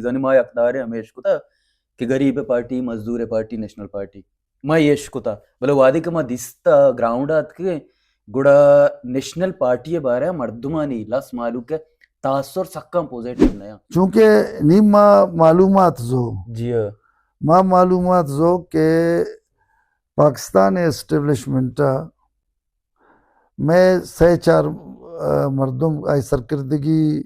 یعنی ما یک دارے ہمیش کتا کہ غریب پارٹی، مزدور پارٹی، نیشنل پارٹی، ما ایش کتا۔ بلے وہدے کہ ما دیستا گراؤنڈ آتکگیں، گڑا نیشنل پارٹی بارے مردمانی لس مالوک تاثر سکاں پوزیٹیو نیا۔ چونکہ نی ما معلومات زو، جی ہاں۔ ما معلومات زو کہ پاکستان اسٹیبلشمنٹ میں سے چار، آ، مردم آئی سرکردگی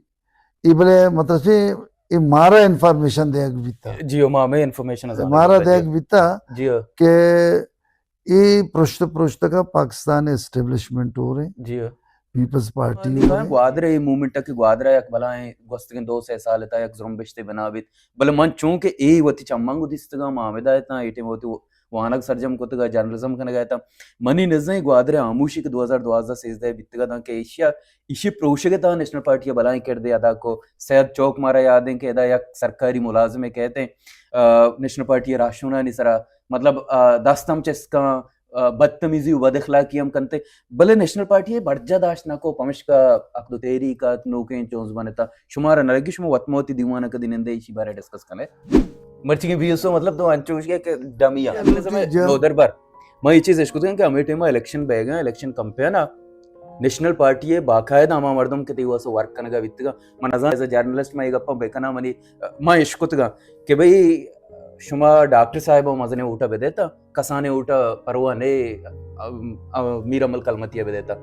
ای بلے مطلب چی، ای مارا انفارمیشن دیگ بیتا۔ جی ہو، ما ہمیں انفارمیشن ہزار مارا دیتا، جی۔ دیگ بیتا، جی ہو۔ کہ ای پرشت پرشت کا پاکستان اسٹیبلشمنٹ ہو رہے، جی ہو۔ پیپلز پارٹی ہو رہے۔ گوادر ای موومنٹ کہ گوادر یک بلائیں گوستگیں دو سے سال تا یک زرمبشتے بنا بیت، بلے من چونکہ ای وتی چمنگ دیستگا، ما ہمیں دایتا، ای ٹیم وتی وانگ سرجم کتگ ء جرنلزم کنگ ء اتاں۔ منی نزیں گوادر ء ہاموشی کہ دو ہزار دوازدہ سیزدہ ء بیتگ اتاں کہ ایشی ء، ایشی پروشگ ء تہا نیشنل پارٹی ء بلاہیں کردے ادا کو۔ سید چوک مارا یاد انت کہ ادا یک سرکاری ملازمے کئیت، آ، نیشنل پارٹی ء راہشونانی سرا، مطلب، آ، دست ہم چست کن، آ، بدتمیزی و بد اخلاقی ہم کنت، بلے نیشنل پارٹی ء برجا داشت نہ کو، پمشکا عقد و تحریک ات، نوکیں چونز بنتا۔ شمارا نہ لگی، شما وت ما وتی دیوان ء کدی نندے ایشی بارے ڈسکس کنے؟ مرچی کہ بی ایس او مطلب تو انچو گوشگے کہ ڈمی آ۔ جی، جی۔ نودربر۔ ما یہ چیز اشکتگن کہ ہمیں ٹائم الیکشن بیگا، الیکشن کمپین آ، نیشنل پارٹی ء باقاعدہ ہما مردم کہ تئی واسطہ ورک کنگا بیتگا۔ من نزان، ایز اے جرنلسٹ ما یہ گپا بکنا، منی، ما اشکتگا کہ بھئی شما ڈاکٹر صاحب مزنے ووٹا بدیتا، کسانے ووٹا پرواہ نے، ام، ام، میر امل کلمتی بدیتا۔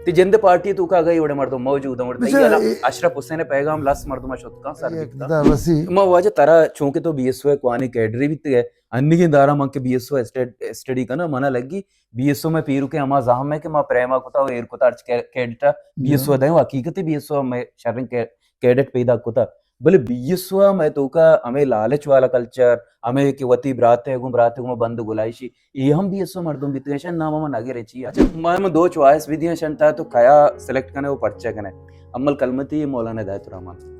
تی جند پارٹی تو کا گئی وڑے مردم موجود ہیں، وڑے بچا، تئی اشرف حسین پیغام لس مردم شت کان سر بیتا۔ ما واجہ ترا چونکہ تو بی ایس او کوانی کیڈری بیتگے، انیگیں دارا من کہ بی ایس او اسٹڈی کنا، منا لگی بی ایس او میں پیرو کے ہما زہم ہے کہ ما پریما کتا و ایر کتا ہرچ کیڈٹا بی ایس او دیں، حقیقت بی ایس او میں شرن کیڈٹ پیدا کتا۔ بلے بی ایس او میں توکا ہمیں لالچ والا کلچر، ہمیں کہ وتی براتے گوں، براتے گوں بند گلائشی، یہ ہم بی ایس او مردم بیتگے شن، نام ہم نگرے چی۔ اچھا، ما ہم دو چوائس بھی دیاں شن تا، تو کیا سلیکٹ کنے و پرچہ کنے؟ امل کلمتی، مولانا ہدایت الرحمان۔